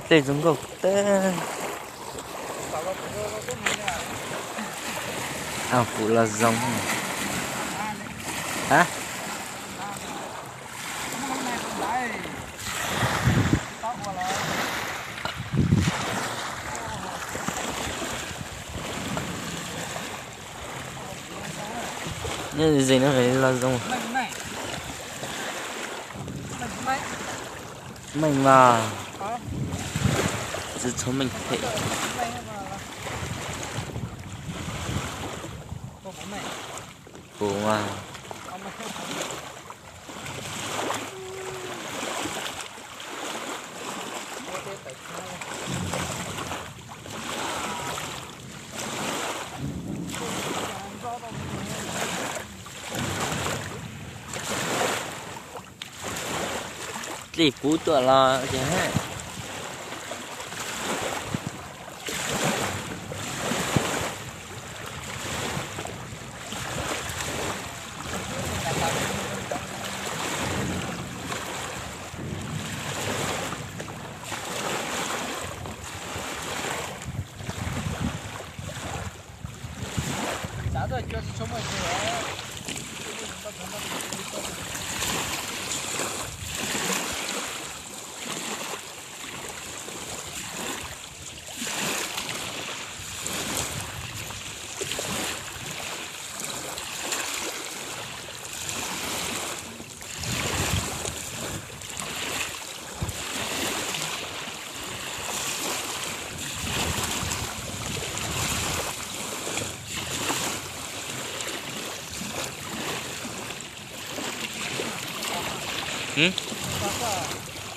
Dej zoo nkauj tag. Au, kuv los zoo. Hab. Nyob ze no los zoo. Meej mas. Tsis txhob meej phem. Kuv mas. Dlej puv tuaj los ces hab.